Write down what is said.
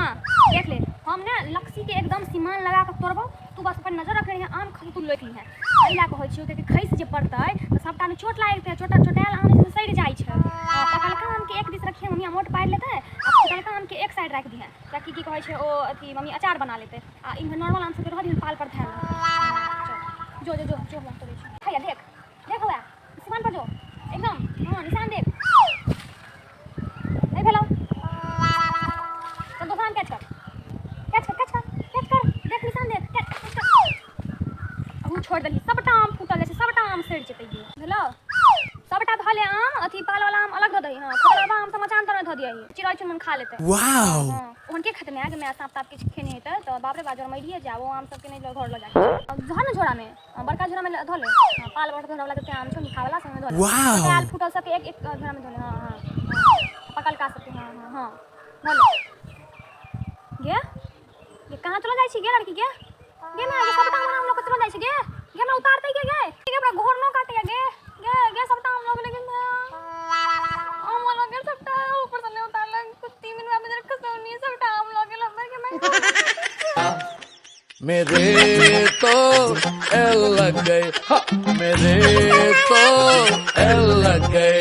माँ देख ले, हम ने लक्सी के एकदम सीमान लगा के तोड़बो, तू बस अपन नजर रखने रहिहे, आम खसो तू लोकि लिहे। एहि लए कहै छियौ कियाकि खसि जे पड़तै तऽ सबटा मे चोट लागि जेतै, चोट चोटायल आम जे छै सड़ि जाइ छै। आ पकलका आम के एक दिस रखिहे मम्मी, अमोट पारि लेतै आ पकलका आम के एक साइड राखि दिहे, कियाकि की कहै छै ओ अथी मम्मी अचार बना लेतै, आ इम्हर नॉर्मल आम सबके रहऽ दिहन पाल पर धयल। चल जो जो जो जो, हम तोड़ै छी। हैया देख देख, हुआ सीमान पर जो एकदम, हाँ निशान देख, नहीं भेलौ। चल दोसर आम कैच कर, कैच कर, कैच कर, कैच कर, देख निशान देख, कैच कैच कर। अहू छोड़ देलही, सबटा आम फूटल जाइ छै, सबटा आम सड़ि जेतै। ये भेलौ, सबटा धऽ ले आम, अथी पाल वाला आम अलग धऽ दही। हाँ, खतरवा आम सब मचान तर धऽ दियही, चिड़ै चुनमुन खा लेतै। वाओ, हाँ ओहन के खेतै? माय गे माय, साँप ताप किछु खेने हेतै तऽ बाप रे बाप, जर मरिए जाब। ओ आम सबके नहि घर लऽ जाके धऽ ने झोरामे, बड़का झोरामे धऽ ले। हाँ, पाल बड़का झोरा वाला जते आम छौ निखा वाला सबमे धऽ ले। आयल फूटल सबके एक एक झोरामे धऽ ले। हाँ हाँ, पकलका सबके, हाँ हाँ हाँ धऽ ले। गे गे, कहाँ चलो जाइ छी गे लड़की? गे गे माय गे, सबटा आम लोग चलो जाइ छी। गे गे, हमरा उतारतै गे? गे गे, हमरा घोरनो काटैया। गे गे गे, सबटा आम लोग लेकिन आम लग गेल सबटा, ऊपर से नहि उतारलक कुत्ती मिनवा में खसौनी, सबटा आम लग गेल हमर के मैं। मेरे तो एल लग गए, हाँ, मेरे तो एल लग गए।